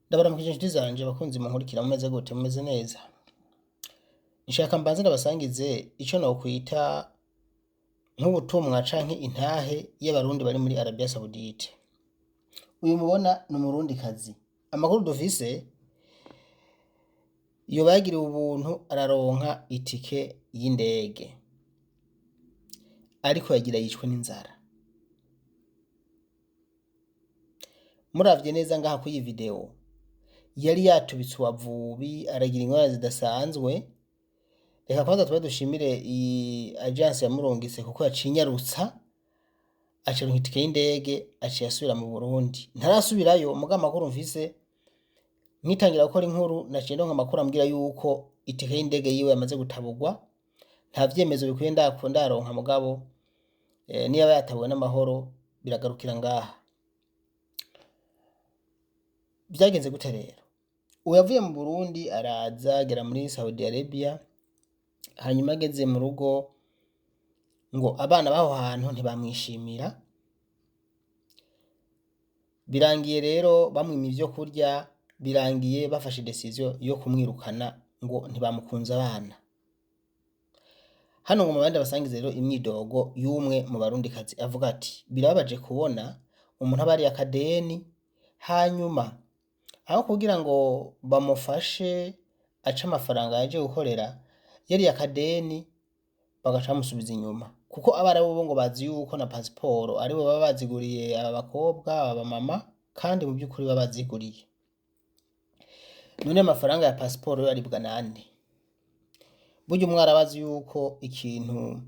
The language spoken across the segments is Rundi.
Ndabaramukije inshuti zanje, abakunzi munkurikira, mumeze gute? Mumeze neza? Nshaka mbanze ndabasangize ico nokwita nk'ubutumwa canke intahe y'Abarundi bari muri Arabia Saudite. Uyu mubona ni Umurundikazi. Amakuru dufise, yoba yagiriwe ubuntu araronka itike y'indege, ariko yagira yicwe n'inzara. Muravye neza ngaha kw'iyi video, yari yatubitse uwavubi, aragira ingorane zidasanzwe. Reka kwanza tube dushimire iyi agence yamurungitse, kuko yaciye inyarutsa, aca aronka itike y'indege, aciye asubira mu Burundi. Ntarasubirayo, muga amakuru mfise, nkitangira gukora inkuru naciye ndonka amakuru ambwira yuko itike y'indege yiwe yamaze gutaburwa. Nta vyemezo bikwiye ndaronka, mugabo niyaba yatabuwe n'amahoro biragarukira ngaha. Vyagenze gute rero? Uwo yavuye mu Burundi araza agera muri Saudi Arabia, hanyuma ageze mu rugo ngo abana b'aho hantu ntibamwishimira. Birangiye rero bamwima ivyo kurya, birangiye bafashe decision yo kumwirukana, ngo ntibamukunze abana. Hano ngo mubandi basangize rero imyidogo y'umwe mu Barundikazi, avuga ati: "Birababaje kubona umuntu aba yariye akadeni, hanyuma aho kugira ngo bamufashe ace amafaranga yaje gukorera, yariye akadeni, bagaca bamusubiza inyuma." Kuko Abarabu bo ngo bazi yuko na pasiporo aribo baba baziguriye aba bakobwa, aba bamama, kandi mu by'ukuri baba baziguriye. None amafaranga ya pasiporo yo aribwa nande? Burya umwarabu azi yuko ikintu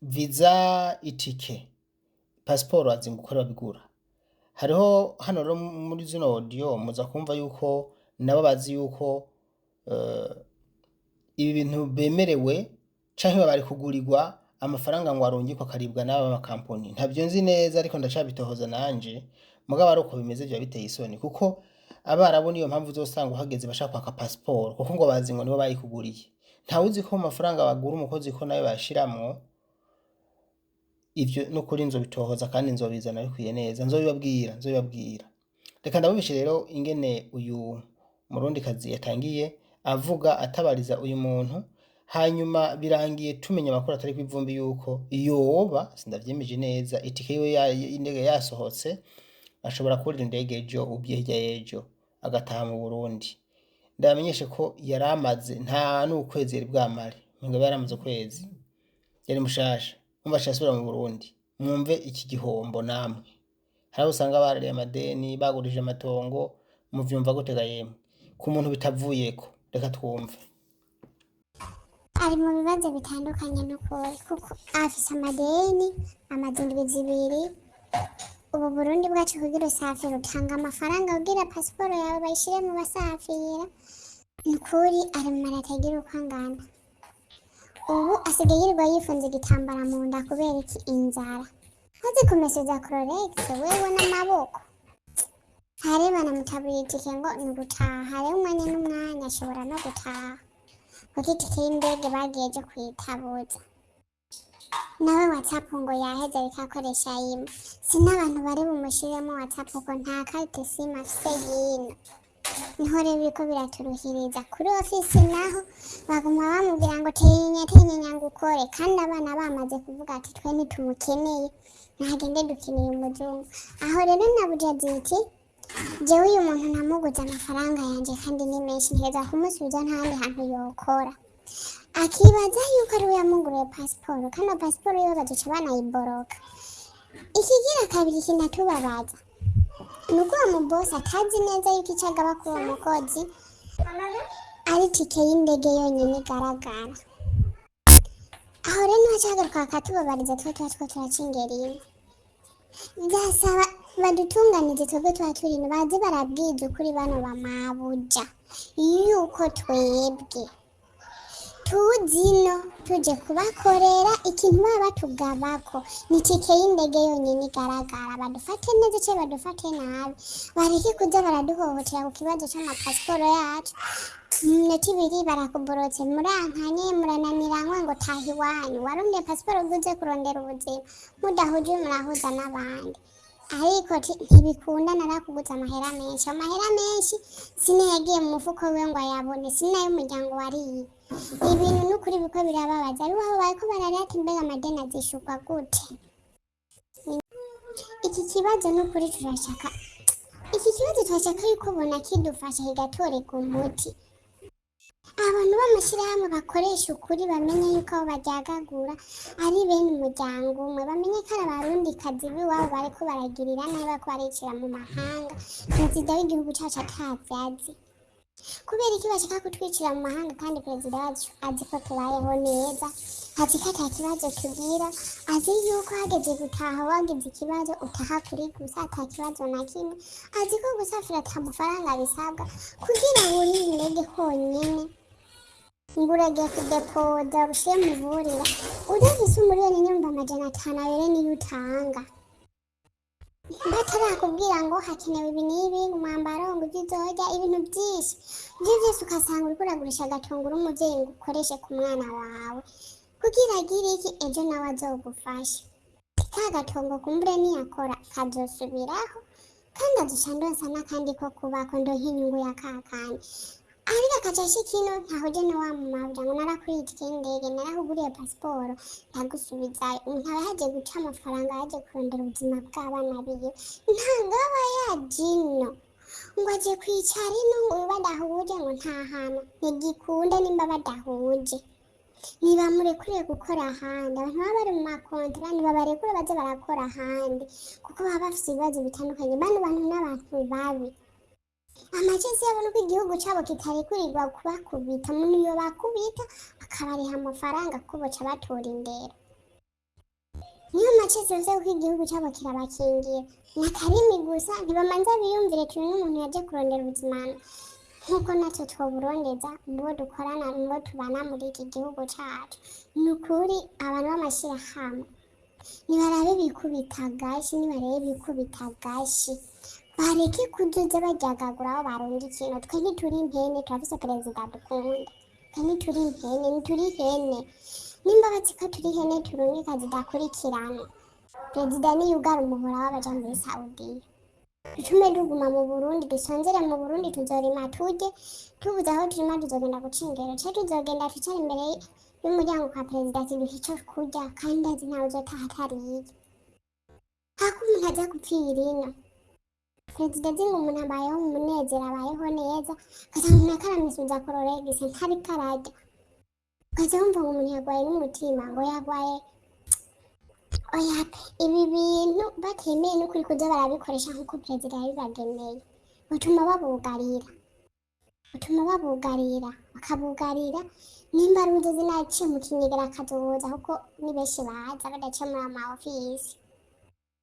visa, itike, pasiporo, azi ngo uko babigura. Hariho hano rero muri zino audio muza kumva yuko nabo bazi yuko ibi bintu bemerewe canke bari kugurirwa amafaranga ngo arungikwe akaribwa n'aba makampuni. Ntavyo nzi neza, ariko ndacabitohoza nanje. Mugabo ari uko bimeze, biba biteye isoni, kuko Abarabu niyo mpamvu uzosanga uhageze bashaka kwaka pasiporo, kuko ngo bazi ngo nibo bayikuguriye. Ntawuzi ko mu mafaranga bagura umukozi ko nayo bayashiramwo. Ivyo nukuri nzobitohoza kandi nzobizana bikwiye neza, nzobibabwira, nzobibabwira. Reka ndabumvishe rero ingene uyu Murundikazi yatangiye avuga, atabariza uyu muntu. Hanyuma birangiye tumenya amakuru atari kw'ivumbi yuko yoba, sindavyemeje neza, itike yiwe y'indege yasohotse, ashobora kurira indege ejo ubye hirya y'ejo agataha mu Burundi. Ndabamenyeshe ko yari amaze nta n'ukwezi yari bwamare, ngo yaramaze ukwezi, yari mushasha, umva aciye asubira mu Burundi. Mwumve iki gihombo namwe. Hari abo usanga barariye amadeni, bagurishije amatongo. Muvyumva gute ga yemwe ku muntu bitavuyeko? Reka twumve. Ari mu bibazo bitandukanye n'ukuri, kuko afise amadeni, amaze indwi 2. Ubu Burundi bwacu, kugira usafire utanga amafaranga kugira pasiporo yawe bayishire mu basafira. Nukuri ari mu mara atagira uko angana. Ubu asigaye yirirwa yifunze igitambara mu nda. Kubera iki? Inzara. Ntuzi kumeseza Clorexx wewe n'amaboko. Hari banamutaburiye itike ngo ni ugutaha. Hariho umwanya n'umwanya ashobora no gutaha, kuko itike y'indege bagiye ejo kuyitabuza. Nawe WhatsApp ngo yaheze, ariko akoresha imwe. Si n'abantu bari bumushiremo WhatsApp, kuko nta carte SIM afise yino. Niho rero biriko biraturuhiriza. Kuri ofisi naho baguma bamubwira ngo tinya, tinya ngo ukore, kandi abana bamaze kuvuga ati: "Twe ntitumukeneye, ntagende, dukeneye umuzungu." Aho rero nabuja ziti: "Jewe uyu muntu namuguze amafaranga yanje, kandi ni menshi, ntegeza kumusubiza, ntahandi hantu yokora." Akibaza yuko ari we yamuguriye pasiporo, kandi pasiporo yiwe bazoca banayiboroka. Ikigira kabiri kinatubabaza ni uko uwo mubosi atazi neza yuko icyo agaba kuri uwo mukozi ari itike y'indege yonyine igaragara. Aho rero niho acagaruka akatubabariza. Twe tuba two turacingera imwe, byasaba badutunganize. Twebwe tuba turi ino, baze barabwiza ukuri bano bamabuja yuko twebwe tuzi ino tuje kubakorera ikintu baba batugabako ni itike y'indege yonyine igaragara. Badufate neza cyangwa badufate nabi, bareke kuza baraduhohotera ku kibazo c'amapasiporo yacu. Mu minota 2 barakuborotse, murankanye, murananiranywe ngo taha iwanyu, warondeye pasiporo uze kurondera ubuzima, mudahuje murahuza n'abandi. Ariko ntibikunda, narakuguza amahera menshi, amahera menshi sinayagiye mu mufuko wiwe ngo ayabone, sinayo umuryango wariye. Ibintu n'ukuri biko birababaza, abiwabo bariko bararira ati mbega amadeni azishurwa gute? Iki kibazo n'ukuri turashaka, iki kibazo turashaka yuko bona kidufasha kigatorerwa umuti. Abantu b'amashyirahamwe bakoresha ukuri, bamenye yuko abo baryagagura ari bene umuryango umwe, bamenye ko ari abarundikazi b'iwabo bariko baragirira nabi, bariko baricira mu mahanga. Perezida w'igihugu cacu atavyo azi, kubera iki bashaka kutwicira mu mahanga kandi perezida wacu azi ko tubayeho neza, azi ko ata kibazo tugira, azi yuko hageze gutaha wagize ikibazo utaha kuri gusa ata kibazo na kimwe, azi ko gusafira ata mafaranga bisabwa kugira ngo urire indege honyene, ngo uragiye kudepoza ushire mu vurira udafise 1,500,000 abere niyo utanga, batarakubwira ngo hakenewe ibi n'ibi, ngo umwambaro, ngo ibyo uzorya, ibintu byinshi. Ibyo byose ugasanga uriko uragurisha agatunguru umuvyeyi ngo ukoreshe ku mwana wawe kugira agire iki ejo nawe azogufashe. Ka gatongo kumbure niyakora kazosubiraho, kandi azoca ndonsa n'akandi ko kubako, ndonke inyungu ya kakandi. Ariko akaca ashika ino ntahuje na wa mumabwa ngo narakuriye itike y'indege, narakuguriye pasiporo, ndagusubizayo. Umuntu aba yaje guca amafaranga, yaje kurondera ubuzima bw'abana biwe, ntabwo aba yaje ino ngo aje kwicara ino ngo uyu badahuje ngo nta hantu ntigikunda. Nimba badahuje nibamurekure gukora ahandi. Abantu baba bari mu makontara nibabarekure baze barakora ahandi, kuko baba bafise ibibazo bitandukanye. Bano bantu n'abantu babi, amacesi yabo nuko igihugu cabo kitarekurirwa kubakubita. Umuntu yo bakubita akabariha amafaranga kuko boca batora indero. Niyo macesi yose, kuko igihugu cabo kirabakingira nakarimi gusa. Ntibamanza biyumvire turi n'umuntu yaje kurondera ubuzima nk'uko natwe twoburondeza mubo dukorana, mubo tubana muri iki gihugu cacu. Ni ukuri abantu b'amashirahamwe nibarabe bikubita agashi, nibarebe bikubita agashi, bareke kuzoza baryagagura aho barunga ikintu. Twe ntituri impene, turafise perezida dukunda. Twe ntituri impene, ntituri ihene. Nimba bazi ko turi ihene turungika zidakurikirana, perezida niyugara umuhora w'abaja muri Saudiya, dutume tuguma mu Burundi, dusonzere mu Burundi. Tuzorima turye, tubuze aho turima tuzogenda guca ingero, ce tuzogenda twicare imbere y'umuryango kwa perezida ati duhe ico kurya, kandi azi ntawe uzotaha atariye. Hako umuntu aza gupfira ino, perezida azi ngo umuntu abayeho mu munezero, abayeho neza, ugasanga umuntu akaramisuza kororegise ntariko ararya, ukaza wumva ngo umuntu yagwaye n'umutima, ngo yagwaye. Oya pe, ibi bintu batemeye n'ukuri kuza barabikoresha nk'uko perezida yabibageneye, butuma babugarira, butuma babugarira, bakabugarira. Nimba ari uzozi naciye mu kinyegera akazoza, kuko ni benshi baza badaciye muri ama ofisi,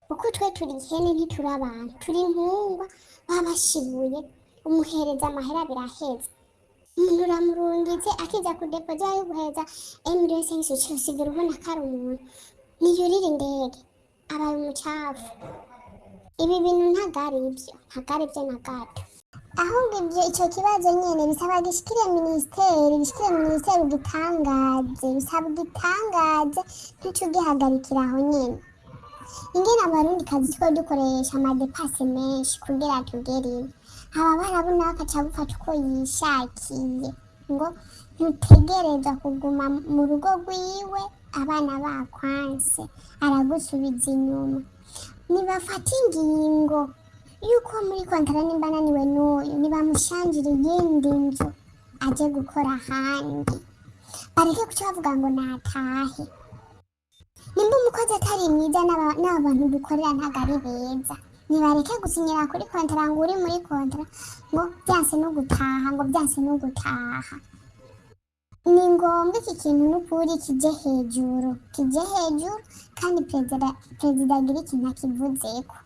kuko twe turi ihene, ntituri abantu, turi intungwa. Baba bashibuye umuhereza amahera biraheze. Umuntu uramurungitse akiza kudepoza yo guhereza 1,5 million, uciye usigara ubona ko ari umuntu niyurira indege abaye umucafu. Ibi bintu ntabwo ari ibyo, ntabwo ari byo na gato. Ahubwo ibyo icyo kibazo nyene bisaba gishikire minisiteri, gishikire minisiteri ugitangaze, bisaba ugitangaze, ntuce ugihagarikira aho nyene. Ingene abarundi kazi two dukoresha ama dépenses menshi kugira tugere ino, aba barabu nawe akaca agufata uko yishakiye ngo ntutegerezwa kuguma mu rugo rwiwe, abana bakwanse, aragusubiza inyuma. Nibafate ingingo yuko muri kontara nimba ananiwe n'uyu, nibamushanjire iyindi nzu aje gukora ahandi, bareke kuca bavuga ngo natahe. Nimba umukozi atari mwiza, n'aba bantu dukorera ntabwo ari beza, nibareke gusinyira kuri kontara ngo uri muri kontara ngo byanse no gutaha, ngo byanse no gutaha. Ni ngombwa iki kintu n'ukuri kije hejuru, kije hejuru, kandi perezida agira ikintu akivuzeko,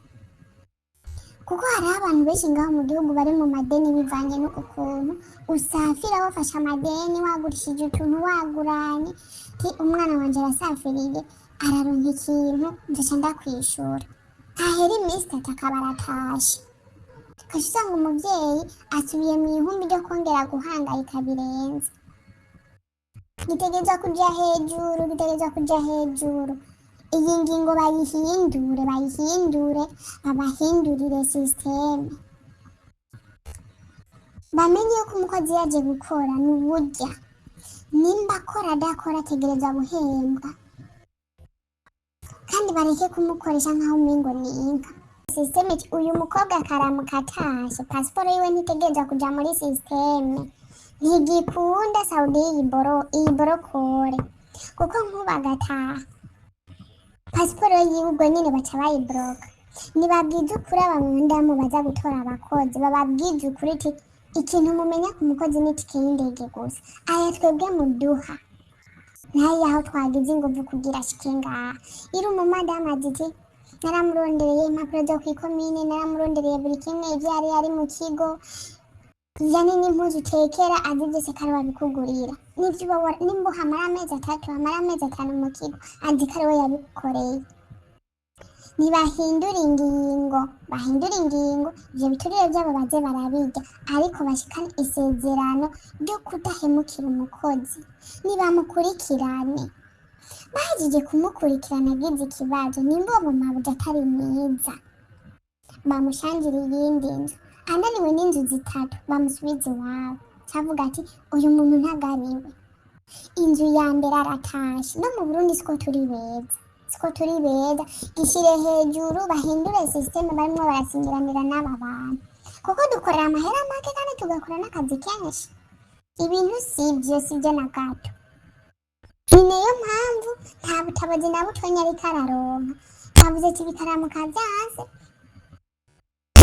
kuko hariho abantu benshi ngaho mu gihugu bari mu madeni bivanye n'uku kuntu usafira wafashe amadeni, wagurishije utuntu, waguranye ti umwana wanje arasafiriye araronka ikintu nzoca ndakwishura, hahera iminsi 3 akaba aratashe, ugaca usanga umuvyeyi asubiye mu ihumbi ryo kongera guhangayika birenze. Gitegerezwa kuja hejuru, gitegerezwa kuja hejuru. Iyi ngingo bayihindure, bayihindure, babahindurire système, bamenye yuko umukozi yaje gukora ni uburya, nimba akora adakora ategerezwa guhembwa, kandi bareke kumukoresha nk'aho umengo ni inka. Système iti uyu mukobwa akaramuka atashe, pasiporo yiwe ntitegerezwa kuja muri système, ntigikunda Saudi iyiborokore, kuko nk'ubu agataha pasiporo yiwe ubwo nyene baca bayiboroka. Nibabwize ukuri abamwundamu baza gutora abakozi, bababwize ukuri iti ikintu mumenya ku mukozi ni itike y'indege gusa, aya twebwe muduha nayo yaho twagize inguvu kugira ashike ngaha. Iri umumadamu azi iti naramurondereye impapuro zo kw'ikomine, naramurondereye buri kimwe, ivyo yari ari mu kigo, yani n'impuzu utekera azi vyose ko ariwe abikugurira, n'ivyo uba nimba uhamara amezi 3, hamara amezi 5 mu kigo, azi ko ariwe yabigukoreye. Ntibahindura ingingo, bahindura ingingo, ivyo biturire vyabo baze barabirya, ariko bashikane isezerano ryo kudahemukira umukozi. Nibamukurikirane, bahejeje kumukurikirana agize ikibazo, nimba uwo mabuja atari mwiza, bamushanjire iyindi nzu, ananiwe n'inzu 3 bamusubize iwabo, cavuga ati uyu muntu ntabwo ariwe. Inzu ya mbere aratashe. No mu Burundi siko turi beza, siko turi beza, gishire hejuru bahindure système barimwo barasingiranira n'aba bantu, kuko dukorera amahera make kandi tugakora n'akazi kenshi. Ibintu sivyo, sivyo na gato. Ni nayo mpamvu nta butabazi na butonya ariko araronka. Twavuze ati bikaramuka vyanse,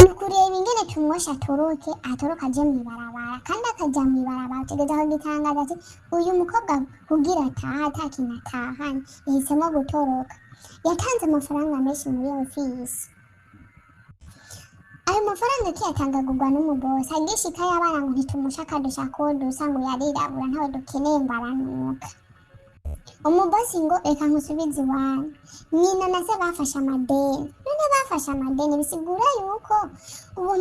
ni ukureba ingene tumwosha atoroke, atoroke aje mw'ibarabara, kandi akaja mw'ibarabara tugeze aho gitangaza ati uyu mukobwa kugira ataha ata kintu atahanye yahisemwo gutoroka. Yatanze amafaranga menshi muri ofisi, ayo mafaranga akiyatanga agurwa n'umubosi, agishikayo abana ngo ntitumushaka dushaka uwo dusa, ngo yarirabura ntawe dukeneye, ngo aranuka. Umubosi ngo reka nkusubize iwanyu. Nyina na se bafashe amadeni, none bafashe amadeni bisigura yuko uwo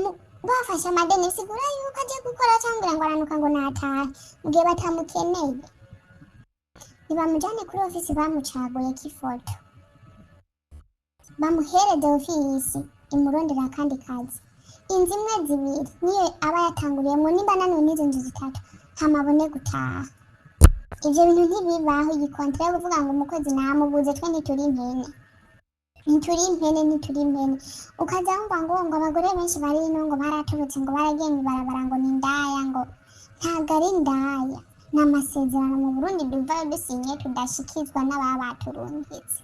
bafashe amadeni bisigura yuko agiye gukora cyangwa ngo aranuka ngo natahe mu gihe batamukeneye. Nibamujane kuri ofisi bamucaguyeko ifoto, bamuhereze ofisi imurondera akandi kazi. Inzu imwe zibiri niyo aba yatanguriyemo, nimba ananiwe n'izo nzu 3 hama abone gutaha. Ivyo bintu ntibibaho. Iyi contrat yo kuvuga ngo umukozi namubuze, twe ntituri impene, ntituri impene, ntituri impene. Ukaza wumva ngo abagore benshi bari ino ngo baraturutse, ngo baragiye mw'ibarabara, ngo ni indaya, ngo ntabwo ari indaya. Ni amasezerano mu Burundi duvayo dusinye tudashikizwa n'ababa baturungitse.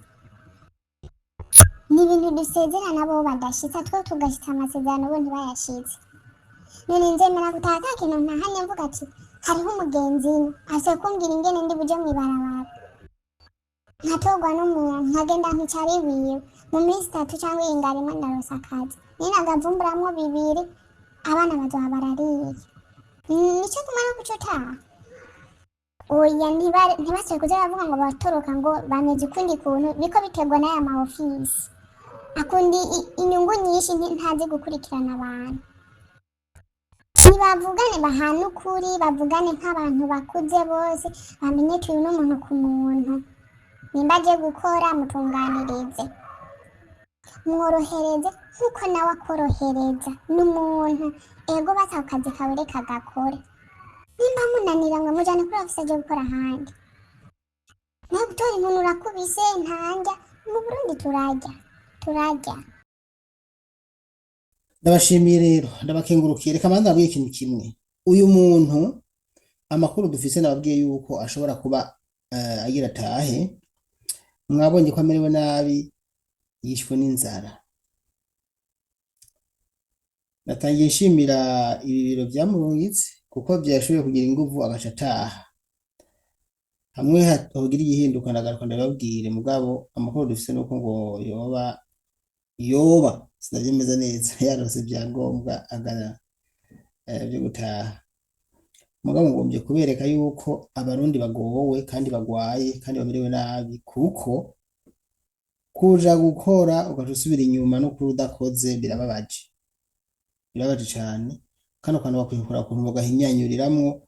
Ni ibintu dusezerana bo badashitsa, twe tugashitsa amasezerano bo ntibayashitse. None nzemera gutaha ata kintu ntahanye, mvuga ati hariho umugenzi ino afise kumbwira ingene ndi buje mw'ibarabara, nkatorwa n'umuntu nkagenda nkicara iwiwe mu minsi 3 cyangwa iyinga rimwe ndaronsa akazi, ninagavumburamwo 2 abana bazoba barariye. Nico kumwe no kuca utaha. Oya, ntibasubire kuza baravuga ngo batoroka ngo bameze ukundi kuntu, biko biterwa n'aya ma ofisi akundi inyungu nyinshi, ntazi gukurikirana abantu. Nibavugane bahane ukuri, bavugane nk'abantu bakuze bose, bamenye tuyu n'umuntu ku muntu, nimba aje gukora mutunganirize, mworohereze nk'uko nawe akorohereza n'umuntu. Ego basa ako kazi kawe reka gakore, nimba munanira ngo mujane kuri ofisi aje gukora ahandi. Nawe gutora inkoni urakubise ntanjya. Mu Burundi turarya, turarya. Ndabashimiye rero, ndabakengurukiye. Reka manza nabwiye ikintu kimwe. Uyu muntu amakuru dufise nababwiye yuko ashobora kuba agira atahe. Mwabonye ko amerewe nabi, yishwe n'inzara. Natangiye nshimira ibi biro vyamurungitse kuko vyashoboye kugira inguvu agaca ataha. Hamwe hogira igihinduka ndagaruka ndababwire, mugabo amakuru dufise nuko ngo yoba sinavyemeza neza yaronse ivyangombwa agana vyo gutaha. Mugabo ngomvye kubereka yuko abarundi bagowe kandi bagwaye kandi bamerewe nabi, kuko kuja gukora ugaca usubira inyuma no kuri udakoze birababaje, birababaje cane. Kano kantu bakwiye kuraba ukuntu bagahinyanyuriramwo.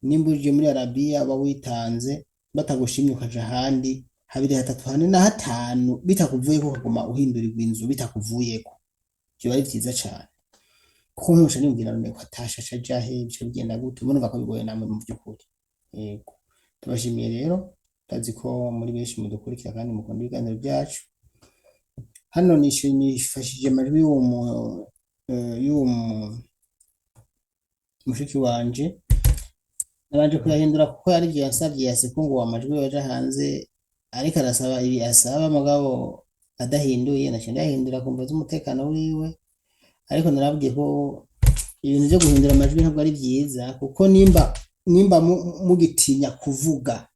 Nimba uje muri Arabiya uba witanze, batagushimye ukaja ahandi. Habiri, hatatu, hane na hatanu bitakuvuyeko, ukaguma uhindurirwa inzu bitakuvuyeko, vyoba ari vyiza cane. Kuko nkusha niyumvira none ko atashe aca aja he, bica bigenda gute? Murumva ko bigoye namwe mu vy'ukuri. Yego, tubashimiye rero, ndazi ko muri benshi mudukurikira kandi mukunda ibiganiro byacu. Hano nifashishije amajwi y'uwo mushiki wanje, nabanje kuyahindura kuko yari ivyo yansavye, yase ko ngo amajwi yoja hanze, ariko arasaba ibi asaba mugabo adahinduye. Naciye ndayahindura ku mvo z'umutekano wiwe, ariko narabwiye ko ibintu vyo guhindura amajwi ntabwo ari vyiza, kuko nimba mugitinya kuvuga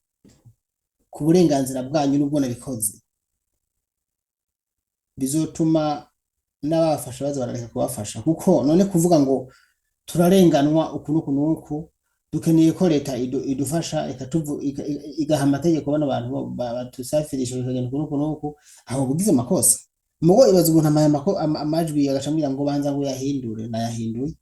ku burenganzira bwanyu n'ubwo nabikoze, bizotuma n'ababafasha baza barareka kubafasha. Kuko none kuvuga ngo turarenganwa uku n'uku n'uku, dukeneye ko leta idufasha igaha amategeko bano bantu badusafirisha, bikagenda uku n'uku n'uku, aho bugize amakosa. Mugo ibaza umuntu amaye amajwi agaca ambwira ngo banza ngo uyahindure. Nayahinduye,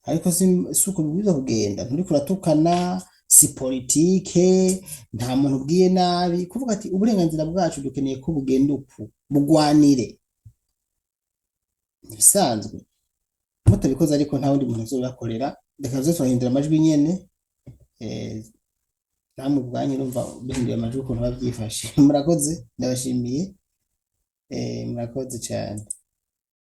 ariko si uko bibwirizwa kugenda. Nturiko uratukana, si politike, nta muntu ubwiye nabi. Kuvuga ati uburenganzira bwacu dukeneye ko bugenda uku, bugwanire, ntibisanzwe. Mutabikoze ariko nta wundi muntu azobibakorera. Reka tuze turahindura amajwi nyene, namwe ubwanyu urumva bihinduye amajwi ukuntu biba vyifashe. Murakoze, ndabashimiye, murakoze cane.